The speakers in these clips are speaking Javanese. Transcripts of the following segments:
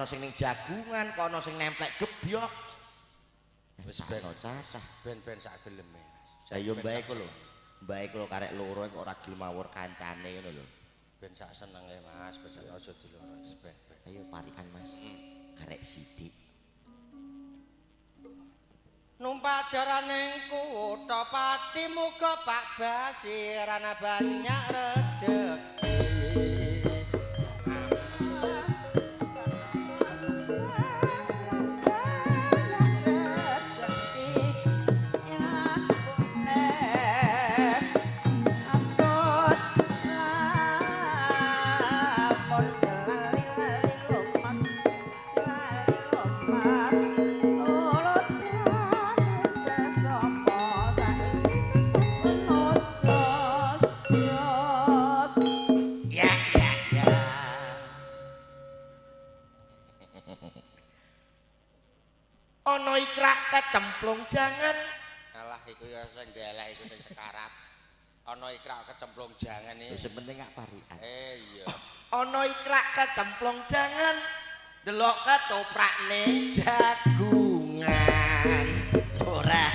Sing ning jagungan, kono sing nemplek gebyok. Wis ben cacah, ben-ben sak geleme, Mas. Lah yo mbae iku lho. Mbae iku lho karek loro kok ora gelem awur kancane ngono lho. Ben sak senenge, Mas, ben sak aja diloro, wis ben. Ayo parikan, Mas. Karek sithik. Numpak jaran ning kutha Pati muga Pak Basiran banyak rejeki. Ana ikrak kecemplung jangan. Alah iku ya sing ndelek iku sing sekarap. Ana ikrak kecemplung jangan iki. Wis penting gak parikan. Iya. Ana ikrak kecemplung jangan. Delok ketoprakne jagungan. Ora.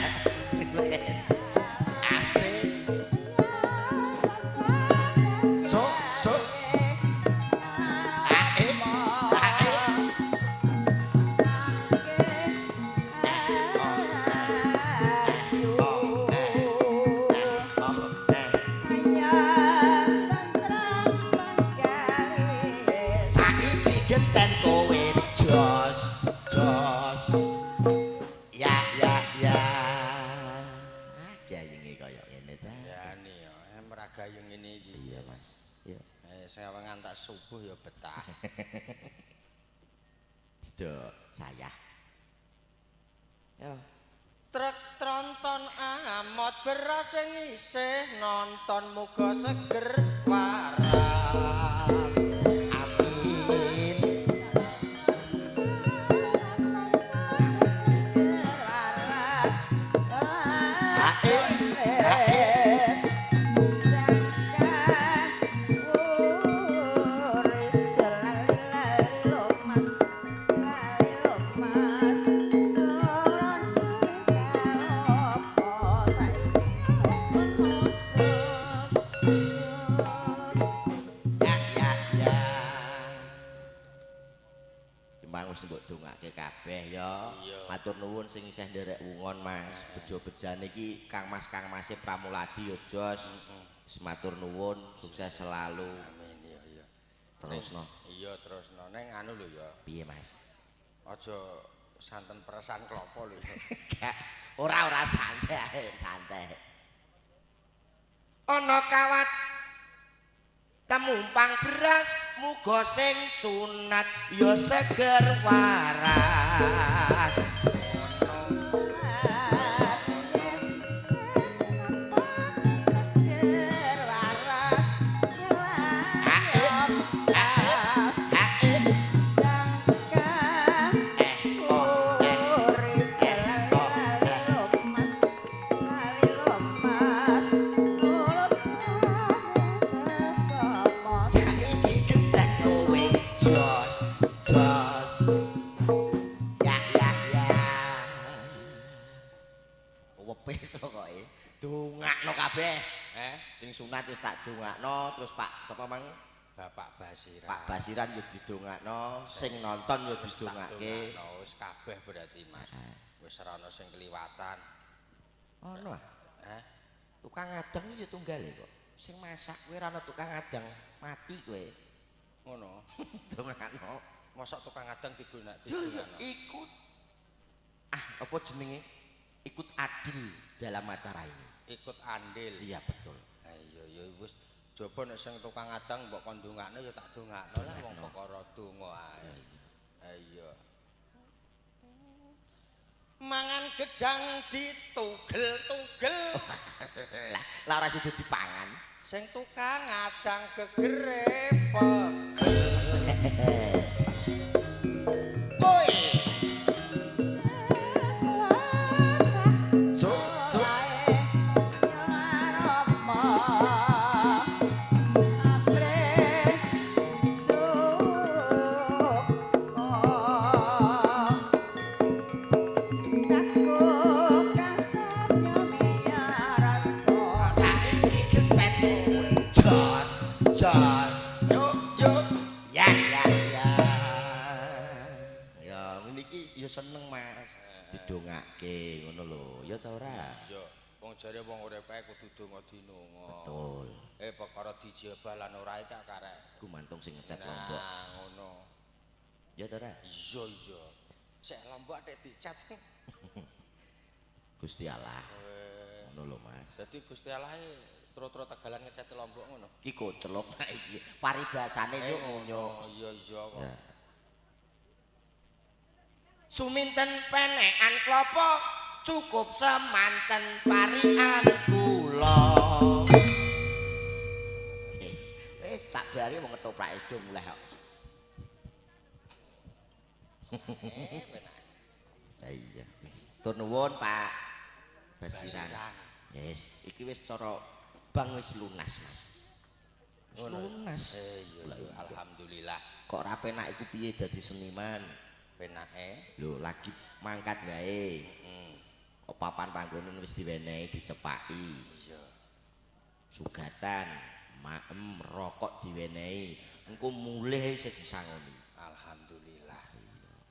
Asik. Sok sok. Ae. Ae. Saiki genten kowe jos jos. Ya ya ya. Ah gayenge kaya ngene ta. Ya ni ya, meragayeng ngene iki. Iya Mas. Iya. Sing ngantak subuh ya betah. Sedok saya. Yo. Trek tronton amot beras sing isih nonton muga seger waras. Amin. Ae. Ae. Ya ya ya. Emang wis mbok dongake kabeh ya. Matur nuwun sing isih nderek wungon Mas. Bejo-bejane iki Kang Mas Kang Mase Pramuladi ya jos. Wis matur nuwun, sukses selalu. Amin iya iya. Terusno. Iya terusno. Neng anu lho ya. Piye Mas? Aja santen peresan klopo lho. Gak, ora santai, santai. Ana kawat temumpang beras muga sing sunat ya seger waras. Saiki genten kowe jos jos. Ya ya ya. Wepes pokoke. Dongakno kabeh. Sing sunat wis tak dongakno, terus Pak sapa mang? Bapak Basiran. Pak Basiran yo didongakno, sing nonton yo didongake. Wis kabeh berarti Mas. Wis ora ana sing kliwatan. Ono ah. Hah? Tukang adang ya tunggale kok. Sing masak kowe ora ana tukang adang, mati kowe. Ngono. Dongakno. Mosok tukang adang digunak Yo yo didongakno. Ikut. Ah, apa jenenge? Ikut adil dalam acara ini. Ikut andil. Iya betul. Ha iya ya wis coba nek sing tukang adang mbok kon ndongakno ya tak dongakno lah wong perkara donga ae. Ha iya. Mangan gedang ditugel-tugel. Lah, lah ora sida dipangan. Sing tukang adang gegere pegel. Woi. Suk suk. Saiki gentetmu jos jos. Yo yo. Ya ya ya. Ya ngene iki ya seneng Mas. Didongake ngono lho. Ya ta ora? Iya, wong jare wong urip ae kudu donga dinonga. Betul. Perkara dijabah lan ora iki karek. Gumantung sing ngecat lombok. Nah, ngono. Ya ta ora? Iya iya. Sik lombok tek dicat. Gusti Allah. Ngono lho Mas. Dadi Gusti Allah e tro-tro tegalan ngecat lombok ngono. Iki kocelok iki. Paribasane yo ngono. Iya iya kok. Ya. Suminten penekan klopo cukup semanten parian kula. Wis tak bari wong ketoprak wis do mulih kok. Penak. Lah iya, wis tur nuwun Pak Basiran. Basiran. Yes, iki wis cara bank wis lunas, Mas. Wis lunas. Iya iya alhamdulillah. Kok ora penak iku piye dadi seniman? Penake. Lho, lagi mangkat wae. Heeh. Kok papan panggonan wis diwenehi dicepaki. Iya. Sugatan, maem, rokok diwenehi. Engko mulih isih disangoni. Alhamdulillah.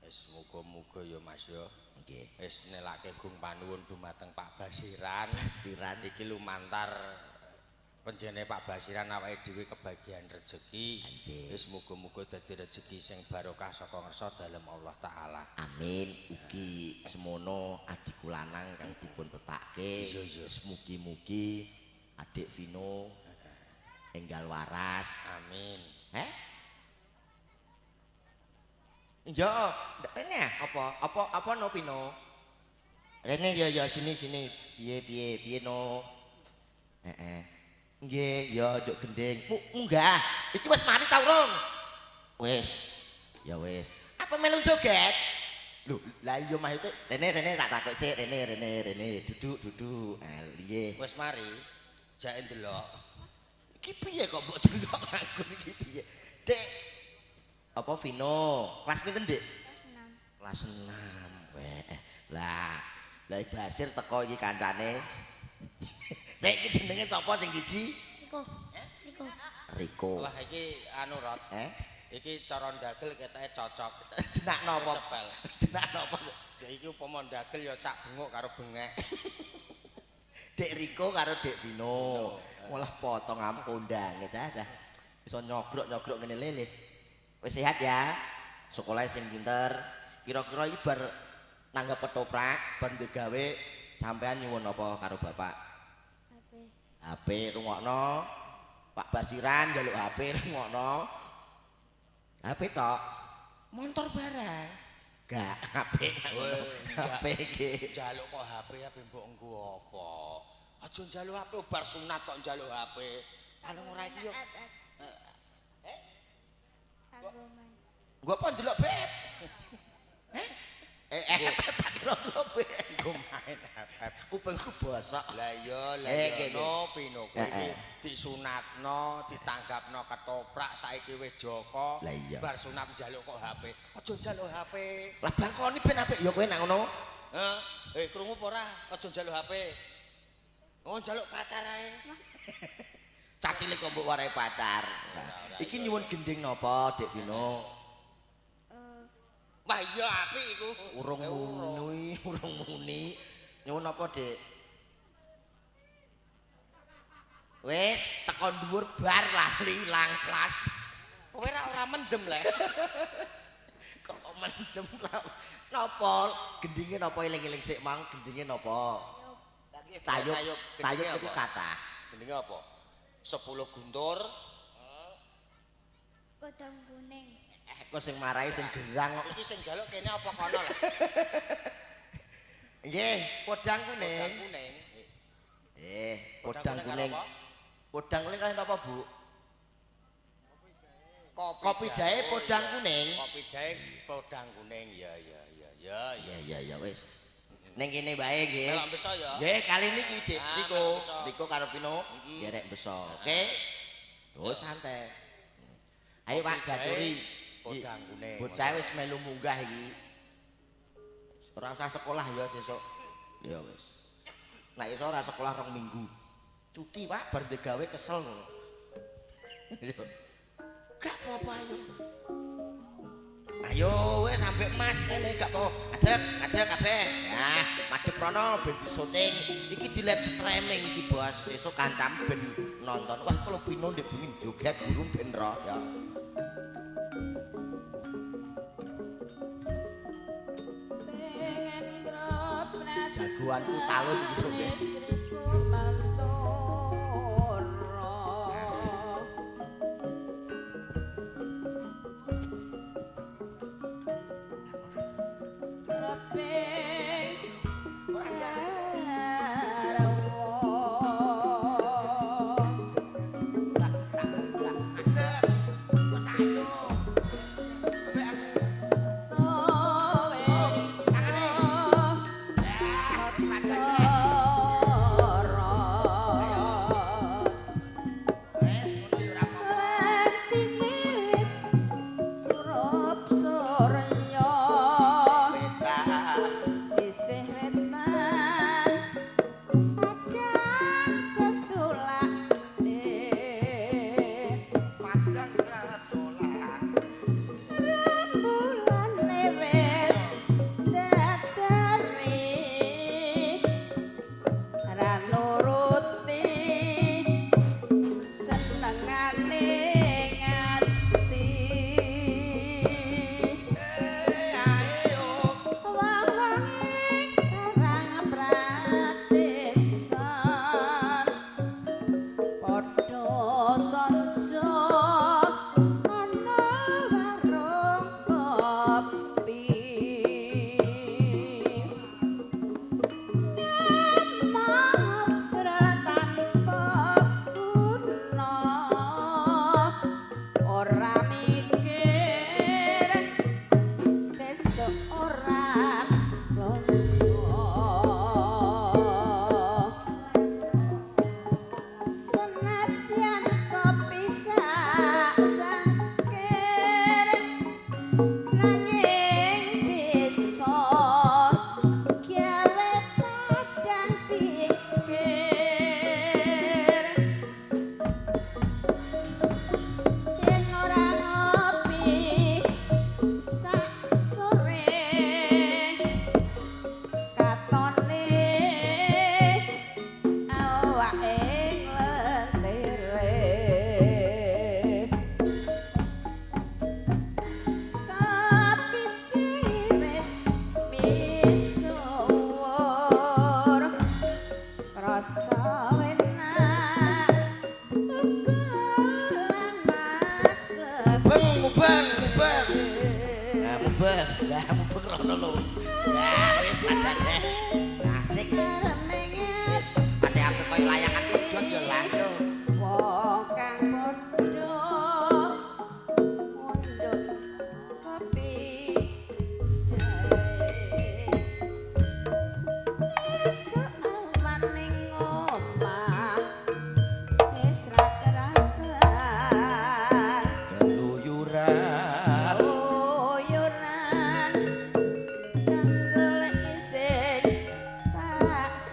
Wis muga-muga ya Mas ya. Nggih. Wis nelake gung panuwun dumateng Pak Basiran. Basiran Iki lumantar penjene Pak Basiran awake dhewe kebagian rejeki. Wis muga-muga dadi rejeki sing barokah saka ngersa dalem Allah taala. Amin. Ugi semono adikku lanang kang dipun tetake. Iya, iya. Wis mugi-mugi adik Vino enggal waras. Amin. Heh? Iya, rene apa? Apa apa no Pino? Rene ya ya sini sini. Piye piye piye no? Heeh. Nggih, ya njuk gending. Munggah. Iki wis mari ta urung? Wis. Ya wis. Apa melu joget? Lho, lah iya maksudnya rene rene tak takok sik, rene rene rene duduk duduk. Ah, piye? Wis mari, jake ndelok. Iki piye kok mbok delok aku iki piye? Dek. Apa Vino? Kelas pinten, Dik? Kelas 6. Weh, lah, lah Basir teko iki kancane. Sik iki jenenge sapa sing siji? Riko. Riko. Riko. Wah iki anu Rot. Eh? Iki cara ndagel ketoke cocok. Jenak napa? Sepel. Jenak napa? Iki upama ndagel ya cak benguk karo bengek. Dek Riko karo Dek Vino. Malah potong am kondange dah dah. Iso nyogrok-nyogrok ngene lele. Wis sehat ya. Sekolah sing pinter. Kira-kira iki bar nanggep ketoprak, bar gawe sampean nyuwun apa karo bapak? HP. HP rungokno. Pak Basiran njaluk HP rungokno. HP tok. Motor barang. Gak HP. HP iki. Njaluk kok HP HP mbok nggo apa? Aja njaluk HP bar sunat kok njaluk HP. Paling ora iki yo. Nggo apa ndelok beb? Heh? Tak kira ndelok beb. Nggo main FF. Kupingku bosok. Lah iya, lah iya no Pino kowe iki disunatno, ditanggapno ketoprak saiki wis Joko. Bar sunat njaluk kok HP. Aja njaluk HP. Lah blangkoni ben apik ya kowe nek ngono. Heh, krungu apa ora? Aja njaluk HP. Oh njaluk pacar ae. Cah cilik kok mbok warai pacar. Iki nyuwun gending napa, Dik Vino? Wah iya apik iku. Urung muni, urung muni. Nyuwun apa, Dik? Wis teko dhuwur bar lali ilang kelas. Kowe ora mendem le. Kok mendem lah. Napa gendinge napa eling-eling sik mang gendinge napa? Tayub. Tayub niku kathah. Gendinge apa? 10 guntur. Godhong kuning. Kok sing marai sing gerang kok. Iki sing njaluk kene apa kono lah. Nggih, podang kuning. Podang kuning. Podang kuning. Podang kuning kaliyan apa, Bu? Kopi jahe podang kuning. Kopi jahe podang kuning. Ya ya ya ya. Ya ya ya wis. Ning kene wae nggih. Melok beso ya. Nggih, kali niki Dik Riko. Riko karo Pino nderek beso. Oke. Oh, santai. Ayo Pak Gaturi. Podang kuning. Bocah wis melu munggah iki. Ora usah sekolah ya sesuk. Ya wis. Nek iso ora sekolah 2 minggu. Cuti Pak, bar digawe kesel ngono. Gak apa-apa ayo. Ayo wis sampe Mas ngene gak apa. Adep, adep kabeh. Ya, madhep rono ben disyuting. Iki di live streaming iki Bos. Sesuk kancam ben nonton. Wah, kalau Pino ndek bengi joget guru ben ro ya. Jagoanku talun iki sampe.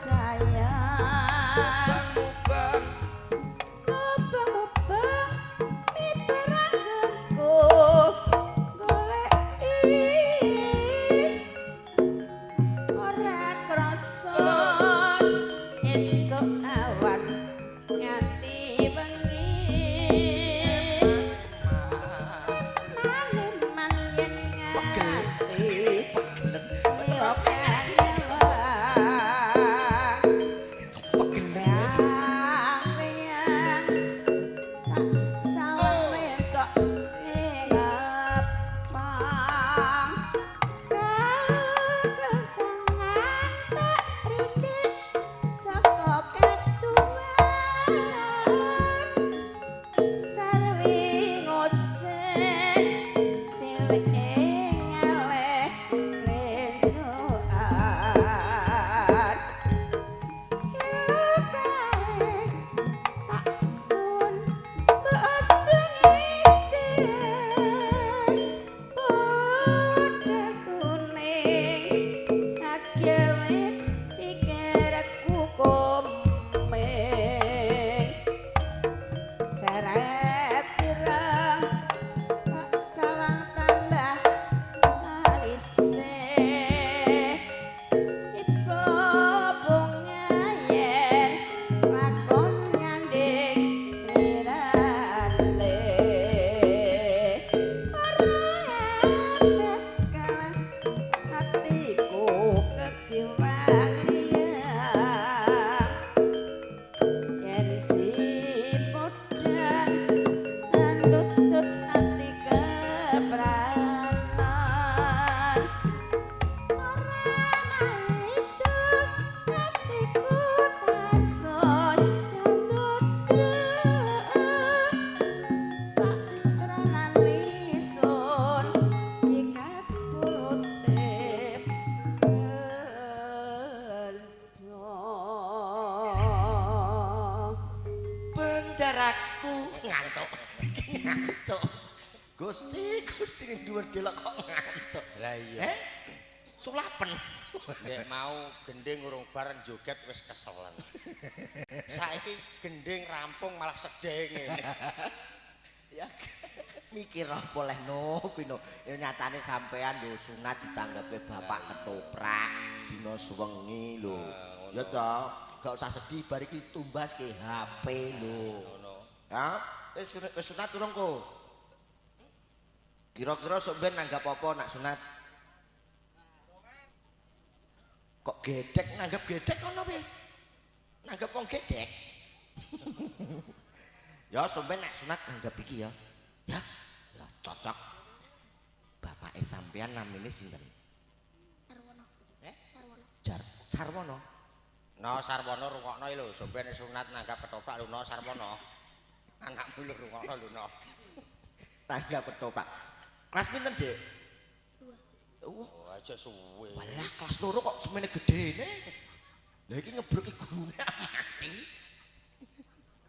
Sayang. Saudaraku ngantuk. Ngantuk. Gusti, Gusti ning dhuwur delok kok ngantuk. Lah iya. Eh? Sulapen. Nek mau gending urung bareng joget wis keselen. Saiki gending rampung malah sedih ngene. Ya mikir apa leh no Vino. Ya nyatane sampean lho sunat ditanggape bapak ketoprak dina suwengi lho. Ya toh, gak usah sedih bar iki tumbas ke HP lho. Ngono. Ya, wis sunat urung ko? Kira-kira sok ben nanggap apa nak sunat? Kok gedek nanggap gedek ngono piye? Nanggap wong gedek. Ya sok ben nak sunat nanggap iki ya. Ya, ya cocok. Bapake sampean namine sinten? Sarwono. Eh? Sarwono. Sarwono. No Sarwono rungokno iki lho, sampeyan sunat nanggap ketoprak lho no Sarwono. Anakmu lho rungokno lho no. Nanggap ketoprak. Kelas pinten, Dik? 2. Oh, aja suwe. Walah, kelas 2 kok semene gedene. Lah iki ngebruki gurune mati.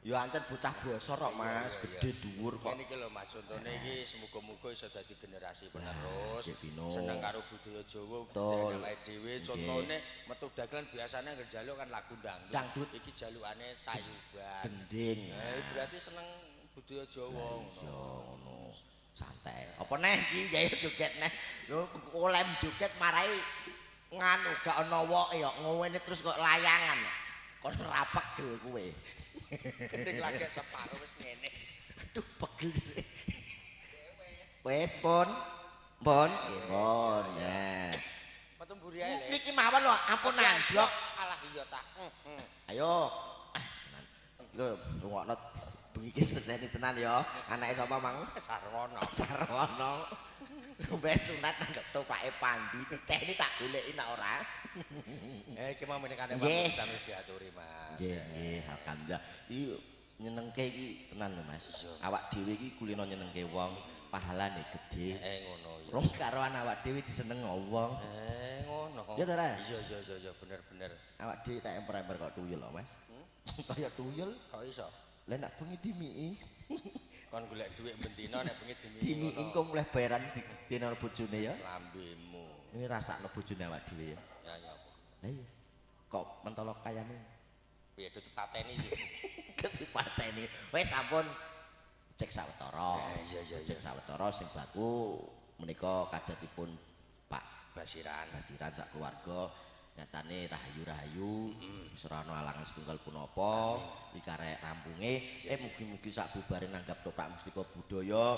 Ya ancen bocah bosor kok, Mas, gede dhuwur kok. Ngene iki lho Mas, contone iki semoga-moga iso dadi generasi penerus. Seneng karo budaya Jawa, budaya awake dhewe. Contone metu dagelan biasane anggere njaluk kan lagu dangdut. Iki jalukane tayuban. Gending. Berarti seneng budaya Jawa ngono. Santai. Apa neh iki ya joget neh. Lho oleh joget marai nganu gak ana woke ya ngene terus kok layangan. Kon ora pegel kowe. Gending lagi separo wis ngene. Aduh pegel. Wis pun. Pun nggih pun. Nah. Metu mburi ae le. Niki mawon lho ampun anjlok. Alah iya ta. Ayo. Lho rungokno bengi iki seseni tenan ya. Anake sapa mang? Sarwono. Sarwono. Ben sunat nanggep toprake Pandi, titeni tak goleki nek ora. Iki mau menekane Pak wis diaturi, Mas. Nggih, nggih, alhamdulillah. Iki nyenengke iki tenan lho, Mas. Awak dhewe iki kulino nyenengke wong, pahalane gedhe. Ngono ya. Rong karoan awak dhewe diseneng wong. Ngono. Ya ta, Ra? Iya, iya, iya, iya, bener-bener. Awak dhewe tak emper-emper kok tuyul lho, Mas. Kaya tuyul. Kok iso? Lah nek bengi dimiki. Kon golek dhuwit bendina nek bengi dimiki. Dimiki engko mulih bayaran dina bojone ya. Lambemu. Ini rasakno bojone awak dhewe ya. Ya ya apa? Lah iya. Kok mentolo kayane? Piye dipateni iki? Dipateni. Wis ampun cek sawetara. Iya iya cek sawetara sing baku menika kajatipun Pak Basiran. Basiran sak keluarga. Nyatane rahayu-rahayu wis ora ana alangan setunggal punapa iki karek rampunge mugi-mugi sak bubare nanggap toprak mustika budaya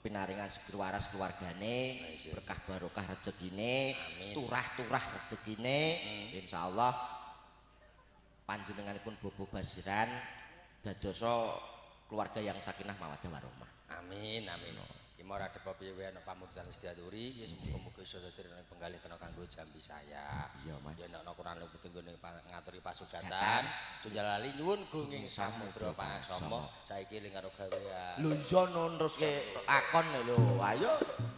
pinaringan seger waras keluargane berkah barokah rezekine turah-turah rezekine insyaallah panjenenganipun Bobo Basiran dadosa keluarga yang sakinah mawaddah warahmah. Amin amin. Iki ora depo piye wae ana pamundhutan wis diaturi, ya muga-muga iso dadi penggalih kena kanggo jambi saya. Iya, Mas. Ya nek ana kurang luwih nggone ngaturi pasugatan, aja lali nyuwun gunging samudra pangaksama saiki eling karo gawean. Lho iya nun teruske akon lho. Ayo. Oh.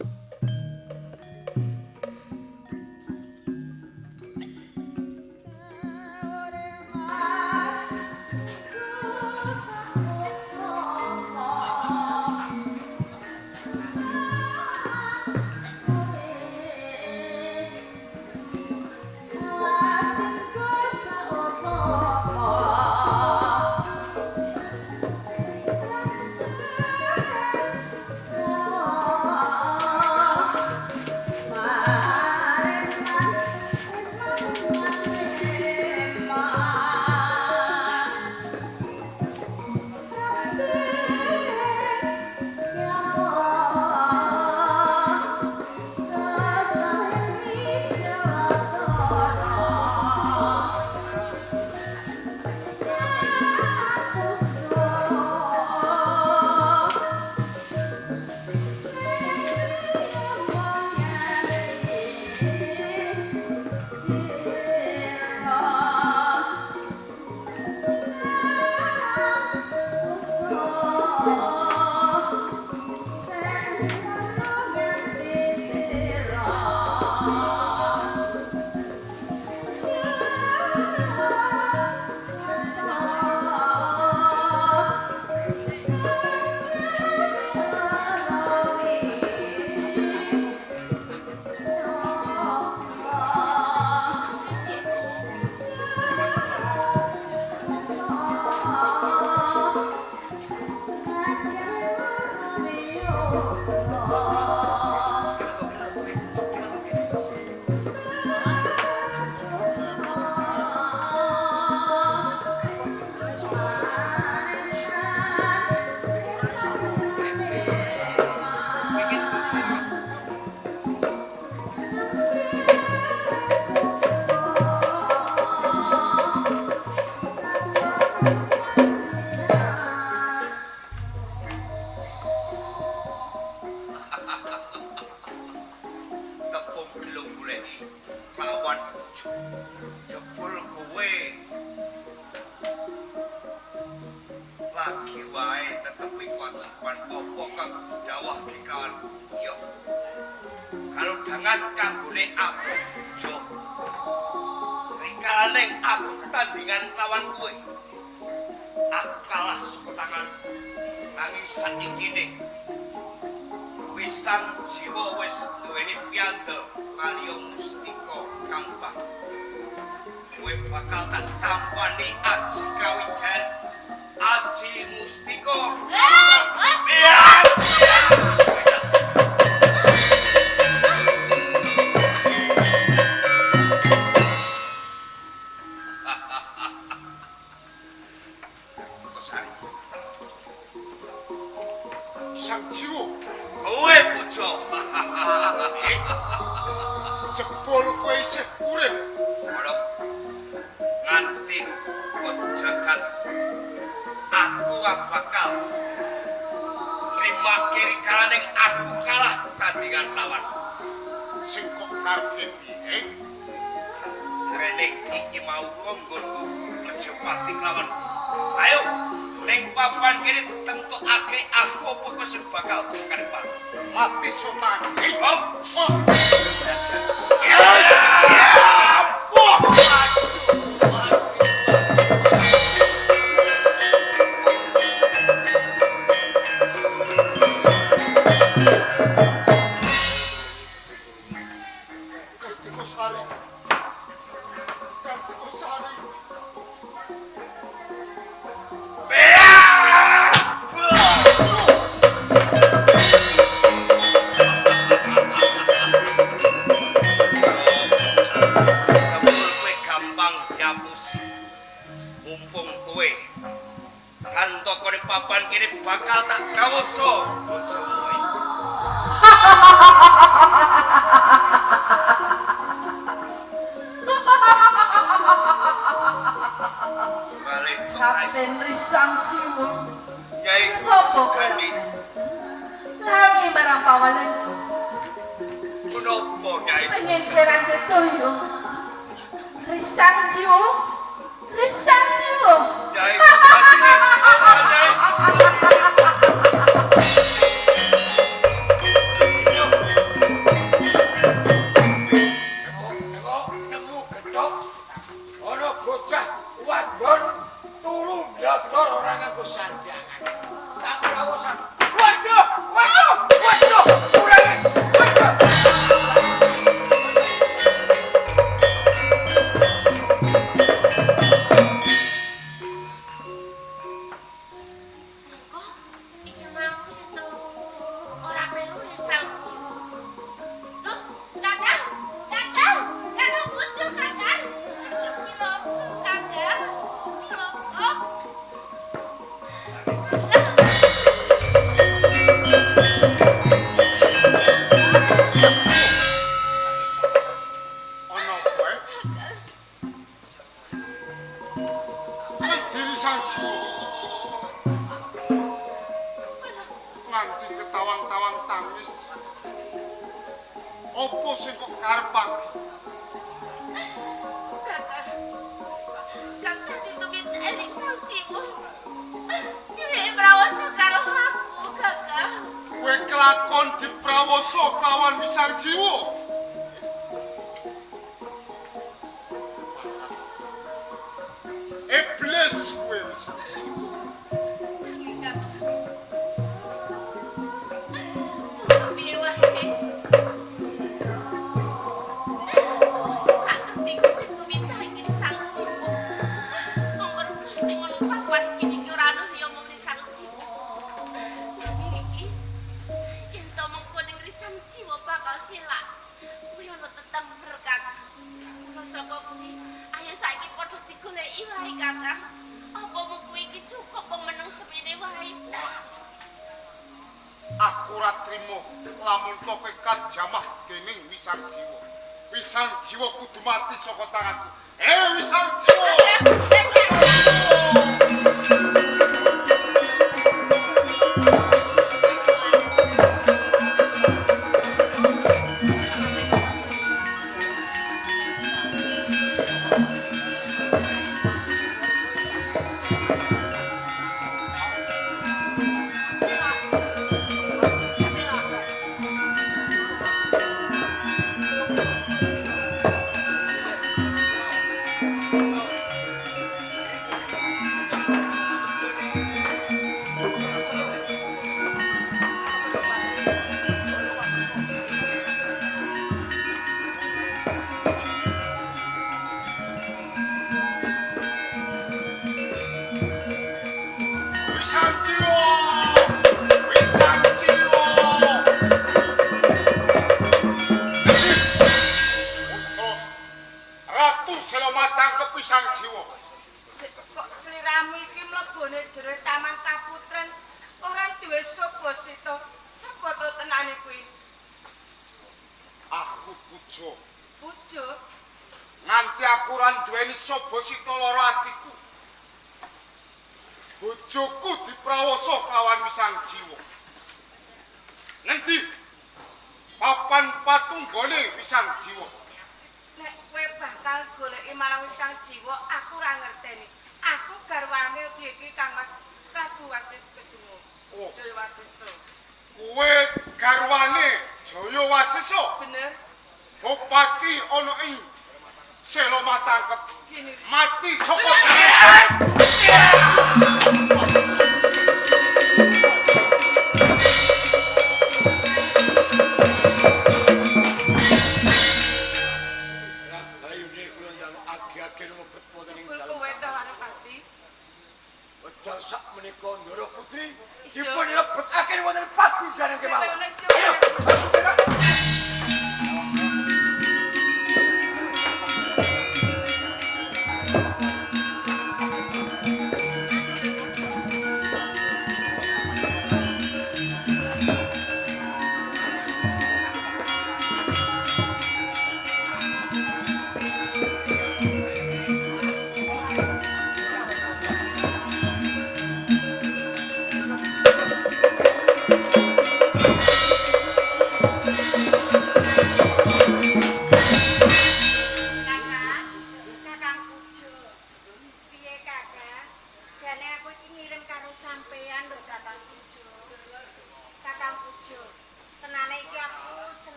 Tepung gelung goleki lawan bojo. Jebul kowe lagi wae netepi kewajiban apa kang didhawuhke kawan. Iya. Kalodhangan kanggone aku bojo. Rikalaning aku tandingan lawan kowe, aku kalah saka tangan. Nanging saikine Wisang Jiwa wis duweni piandel kaliya mustika kambang. Kowe bakal tak tampani aji kawijan, aji mustika. Sang Jiwa, kowe pujo. Jebul kowe isih urip. Ora nganti kukut jagat aku ora bakal nrima kiri kalaning aku kalah tandingan lawan. Sing kok karepe piye? Sarene iki mau nggonku ngejepati lawan. Ayo ning papan kene ditentokake aku apa kowe sing bakal tukarepan. Mati sotange. Oh. Kartiko Sari. Kartiko Sari. Jebul kowe gampang diapusi. Mumpung kowe kantokone papan kene bakal tak kawasa bojomu. Balik Raden Risang Jiwa, Nyai apa Gani langi marang pawalenku. Menapa Nyai? Pengen piranti toyo. Risang Jiwa, Risang Jiwa. Nyai Gani. Nyai. Eko nemu gethuk ana bocah wadon turu ndodor ora nganggo sandangan. Tak prawosan. Waduh, waduh, waduh, kurange. Waduh. Kok iki mau itu ora kleru Risang Jiwa. Loh, Kakang, Kakang, Kakang muncul Kakang. Aduh, cilaka Kakang, cilaka. Ana kowe? Diri Sang Jiwa. Nganti ketawang-tawang tangis. Apa sing kok karepake? Kakang, Kakang tadi tumindak Risang Jiwa. Dheweke prawasa karo aku, Kakang. Kowe kelakon diprawasa kelawan Wisang Jiwa. Iblis kowe Wisang Jiwa. Nanging Kakang, kepiye wae? Sing sak ngertiku sing tumindak iki Risang Jiwa. Wong merga sing ngono papan iki iki ora ono liya mung Risang Jiwa. Nanging iki yen to mengko ning Risang Jiwa bakal silak. Kuwi ono tetember Kakang. Mula saka kuwi ayo saiki padha digoleki wae Kakang. Apa mung kuwi iki cukup wong meneng semene wae? Aku ora trimo lamun to kowe kajamah dening Wisang Jiwa. Wisang Jiwa kudu mati saka tanganku. Eh Wisang Jiwa. Kakang, Kakang.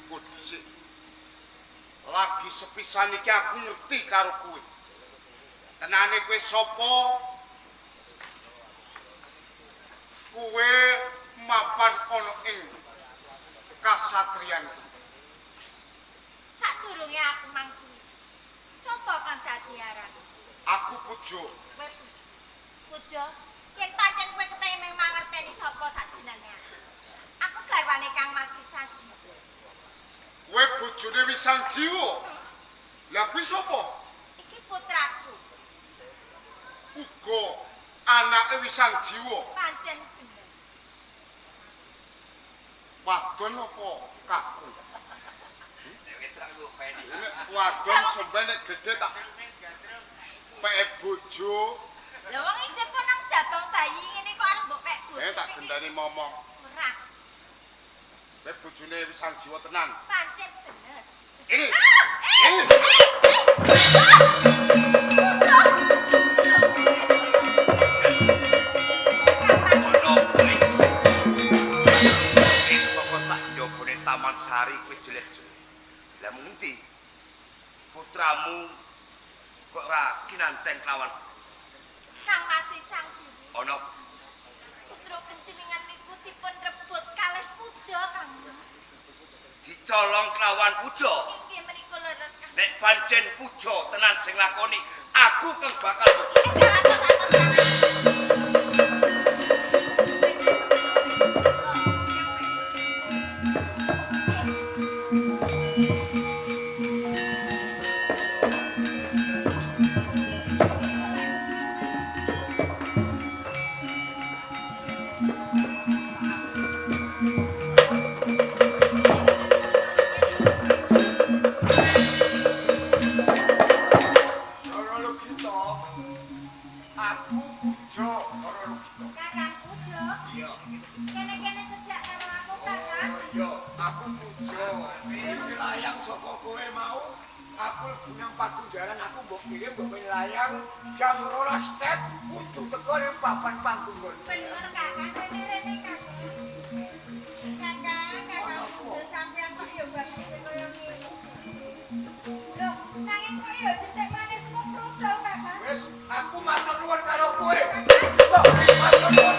Engko dhisik. Lagi sepisan iki aku ngerti karo kowe. Tenane kowe sapa? Kowe mapan ana ing kasatriyan. Sadurunge aku mangkuni. Sapa kang dadi aran? Aku Pujo. Kowe Pujo. Pujo, yen pancen kowe kepengin mangerteni sapa sakjenenge aku. Aku garwane Kang Mas Wisang Jiwa. Kowe bojone Wisang Jiwa? Lah kuwi sapa? Iki putraku. Uga anake Wisang Jiwa. Pancen bener. Wadon apa kakung? Nek wadon sampe nek gedhe tak peke bojo. Lah wong iki kok nang jabang bayi ngene kok arep mbok pek bojo. Tak gendane momong. Ora. Kowe bojone Wisang Jiwa tenan. Pancen bener. Ini. Ini. Saka sak njabane Taman Sari kowe jeleh-jeleh. Lah mung endi? Putramu kok ora kinanten kelawan Kang Mas Wisang Jiwa. Ana putra panjenengan niku dipun rebut kalih Puja, Kang Mas. Dicolong kelawan Puja. Inggih menika leres, Kang. Nek pancen Puja tenan sing lakoni, aku kang bakal bojo. Jam 12 tet kudu teko ning papan panggon. Bener Kakang, rene-rene Kakang. Kakang, Kakang Pujo sampean kok ya baguse kaya ngene. Lho, nanging kok ya jethik manismu prudol Kakang. Wis, aku matur nuwun karo kowe. Matur nuwun.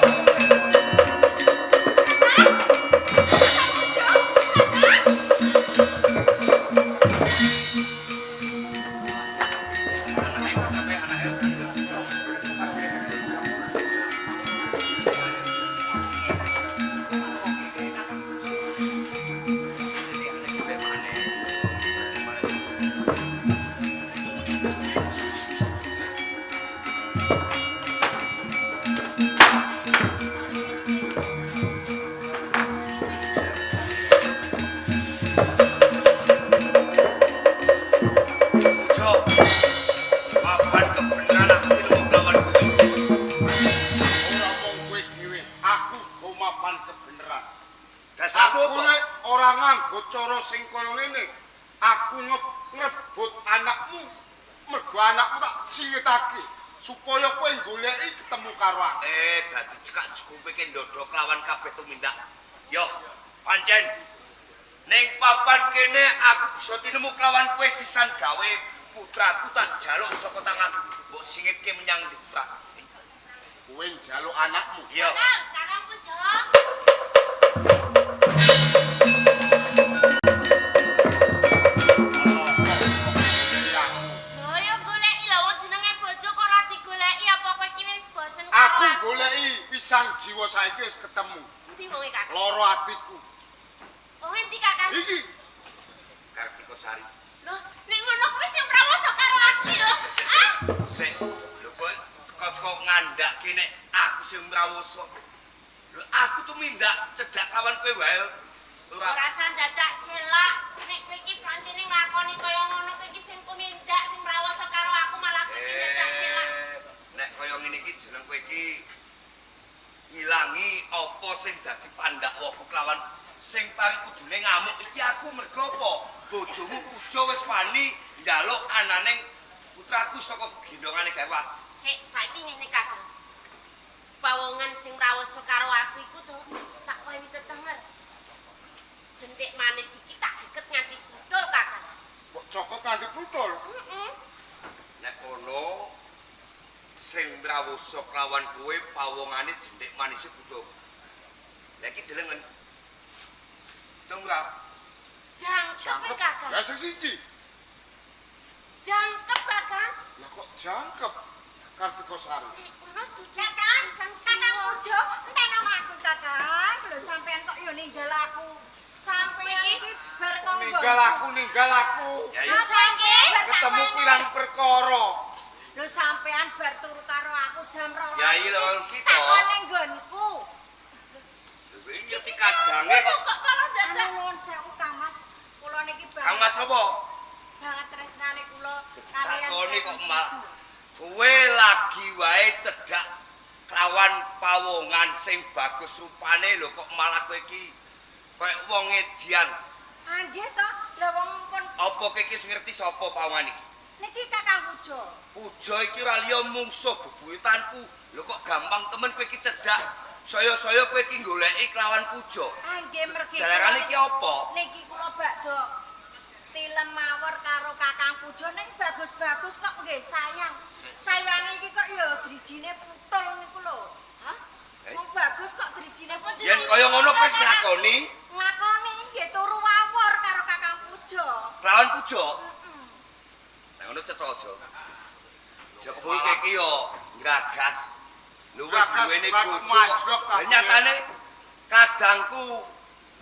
Supaya kowe goleki ketemu karo aku. Dadi cekak cukupe ke ndodho kelawan kabeh tumindak. Yo, pancen ning papan kene aku bisa tinemu kelawan kowe sisan gawe putraku tak jaluk saka tangan. Mbok singitke menyang ndi putra? Kowe njaluk anakmu. Iya. Kakang Pujo. Aku goleki Wisang Jiwa saiki wis ketemu. Endi wonge Kakang? Loro atiku. Wong endi Kakang? Iki. Kartika Sari. Loh, nek ngono kuwi sing prawoso karo aku lho. Ah. Sik, lho kok teko-teko ngandhake nek aku sing prawoso. Lho aku tumindak cedhak lawan kowe wae. Ora sandadak selak. Nek kowe iki pancene nglakoni kaya ngono kowe iki sing tumindak sing prawoso karo aku malah kowe iki dadak selak. Nek kaya ngene iki jeneng kowe iki ngilangi apa sing dadi pandhakwaku kelawan sing pari kudune ngamuk iki aku mergo apa? Bojomu Puja wis wani njaluk ananing putraku saka gendongane garwa. Sik, saiki ngene Kakang. Pawongan sing rawuh karo aku iku to tak wehi tetenger. Jentik manis iki tak Nganti prutul. Heeh. Nek kono sing mrawusa kelawan kowe pawongane jentik manise butuh. Lah iki delengen. Tung ra. Jangkep Kakang. Lah sing siji. Jangkep Kakang. Lah kok jangkep Kartika Sari? Kakang, Kakang Pujo, enten ana aku Kakang. Lho sampean kok ya ninggal aku. Sampean iki bar konggo. Ninggal aku, ninggal aku. Ketemu pirang perkara. Lho sampean bar turu karo aku jam 2. Ya iya lho kita. Takon ning nggonku. Lho iki kadange kok malah dadak. Nuwun sewu Kang Mas. Kula niki banget. Kang Mas sapa? Banget tresnane kula kaliyan. Takoni kok malah kowe lagi wae cedhak kelawan pawongan sing bagus rupane lho kok malah kowe iki koyo wong edian. Ah nggih to, lha wong pun apa kowe iki ngerti sapa pawongan iki? Niki Kakang Pujo. Pujo iki ora liya mungsuh bebuyutanku. Lho kok gampang temen kowe iki cedhak. Saya-saya kowe iki goleki kelawan Pujo. Ah nggih mergi. Jalaran iki apa? Niki kula bakdo tilem mawar karo Kakang Pujo ning bagus-bagus kok nggih sayang. Sayange iki kok ya drijine putul niku lho. Hah? Wong bagus kok drijine putul. Yen kaya ngono kowe wis nglakoni? Nglakoni nggih turu wawor karo Kakang Pujo. Kelawan Pujo? Heeh. Nek ngono cetha aja. Jebul iki yo ngragas. Lho wis duwene bojo. Lah nyatane kadangku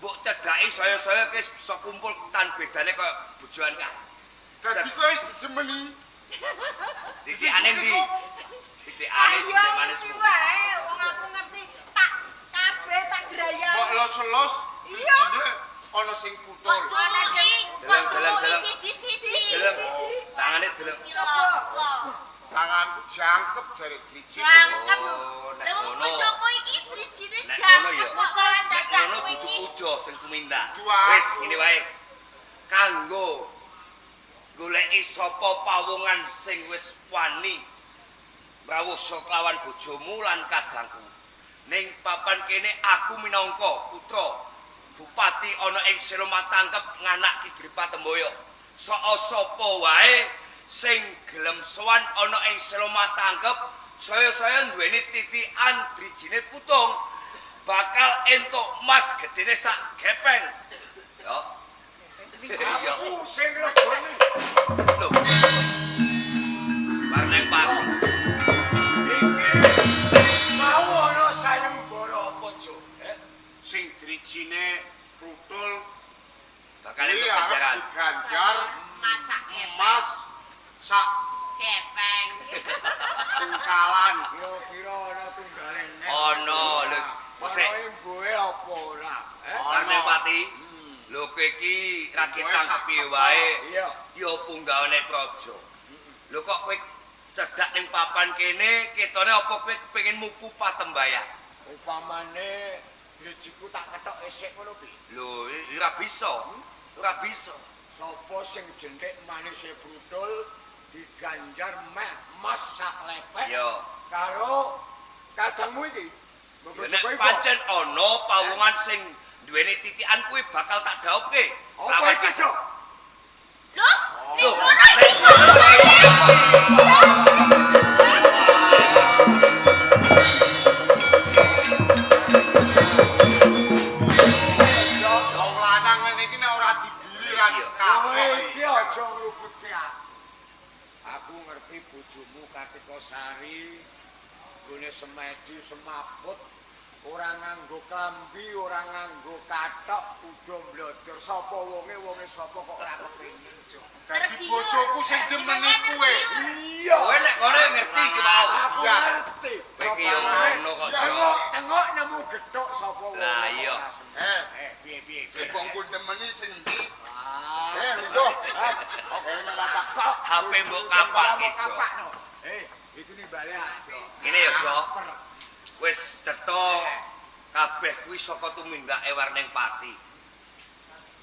mbok cedhaki saya-saya wis bisa kumpul tan bedane kaya bojoan kae. Dadi kowe wis dijemeni. Titikane ndi? Titikane jeneng manismu. Wae wong aku ngerti tak kabeh tak grayani. Kok los-los dijine ana sing putul. Deleng-deleng siji-siji. Tangane deleng. Tanganku jangkep jare driji. Jangkep. Lah wong bojoku iki drijine jangkep kok malah dadak ngono kudu pujo sing tumindak. Wis ngene wae. Kanggo goleki sapa pawongan sing wis wani mrawusa kelawan bojomu lan kadangku. Ning papan kene aku minangka putra bupati ana ing Selomatangkep nganak Ki Gripa Temboyo. Saka sapa wae sing gelem sowan ana ing Selomatangkep saya-saya duweni titikan drijine putung bakal entuk mas gedene sak gepeng. Ya. Aku sing legone. Lho. Barneng Pak. Iki mau ana sayembara apa, Jo? Sing drijine prutul bakal entuk ganjaran. Ganjar masak gepeng. Mas sak gepeng. Tungkalan kira-kira ana tunggale nek. Ana lho. Mosek mboke apa ora? Barneng Pati. Lho kowe iki rakitan kepiye wae? Iya. Ya punggawane praja. Lho kok kowe cedhak ning papan kene, ketone apa kowe kepengin mupu patembayan? Upamane drijiku tak kethok esek ngono piye? Lho, ora bisa. Ora bisa. Sapa sing jentik manise brutul diganjar meh mas sak lepek. Iya. Karo kadangmu iki. Nek pancen ana pawongan sing duweni titikan kuwi bakal tak dhaupke. Apa iki, Jo? Lho, ning ngono iki. Wong lanang ngene iki nek ora dibili ra Kowe iki aja ngluputke aku. Aku ngerti bojomu Kartika Sari nggone semedi semaput ora nganggo klambi, ora nganggo kathok, udo mblodor. Sapa wonge, wonge sapa kok ora kepengin, Jo. Dadi bojoku sing demeni kowe. Iya. Kowe nek kono ngerti iki mau. Aku ngerti. Kowe iki yo ngono kok, Jo. Tengok nemu gethuk sapa wonge. Lah iya. Piye piye. Sing kongkon demeni sing endi? Lho. Oke, nek tak HP mbok kapake, Jo. Iku nimbale aku. Ngene ya, Jo. Wis cetha kabeh kuwi saka tumindake Warneng Pati.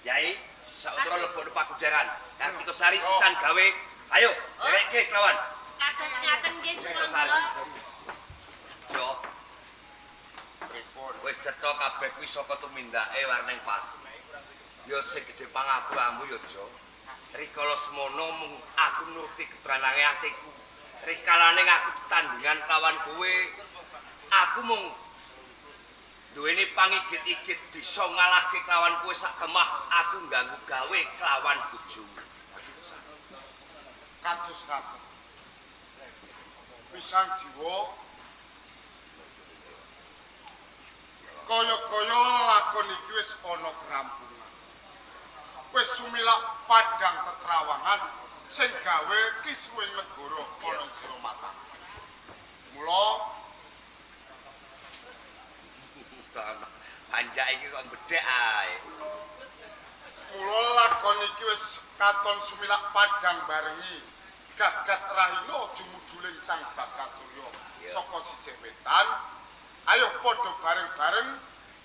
Yai, sautara lebokno pakujaran. Kartika Sari sisan gawe. Ayo, derekke kelawan. Kados ngaten nggih sumangga. Jo. Pripun? Wis cetha kabeh kuwi saka tumindake Warneng Pati. Ya sing gedhe pangapuramu ya, Jo. Rikala semono mung aku nuruti ketranange atiku. Rikalane aku tetandingan kelawan kowe, aku mung duweni pangigit-igit bisa ngalahke kelawan kowe sak kemah aku ngganggu gawe kelawan bojomu. Kados katen. Pisang jiwa kaya-kaya lakon iki wis ana kerampungan. Wis sumilak padhang tetrawangan sing gawe kisuwing negara ana jero mata. Mula panjak iki kok bedhek ae. Mula lakon iki wis katon sumilak padhang barengi gagat rahina jumujuling Sang Bagasurya saka sisih wetan. Ayo padha bareng-bareng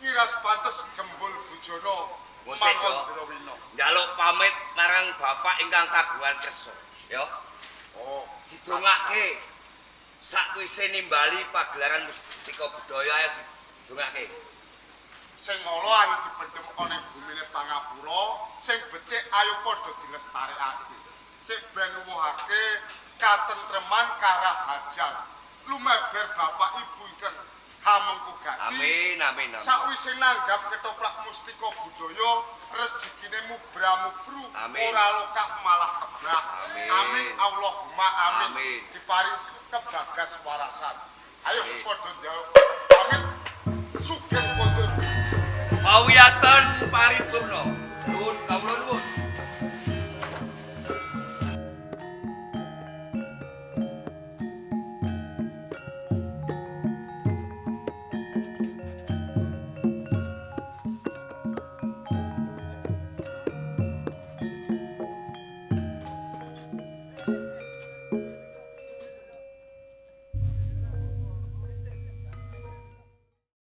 ngiras pantes gembul bujana Mangandrawina. Njaluk pamit marang bapak ingkang kagungan kersa, ya. Oh, didongake sakwise nimbali pagelaran mustika budaya ayo didongake. Sing ala ayo dipendhem ana ing bumine pangapura, sing becik ayo padha dilestarekake. Cek ben nuwuhake katentreman karaharjan. Lumeber bapak ibu ingkang hamengku gati. Amin amin amin. Sakwise nanggap ketoprak mustika budaya, rejekine mubra-mubru, ora lokak malah kebrak. Amin. Amin Allahumma amin. Amin. Diparing kebagas warasan. Ayo padha njaluk pamit sugeng kondur. Pawiyatan paripurna.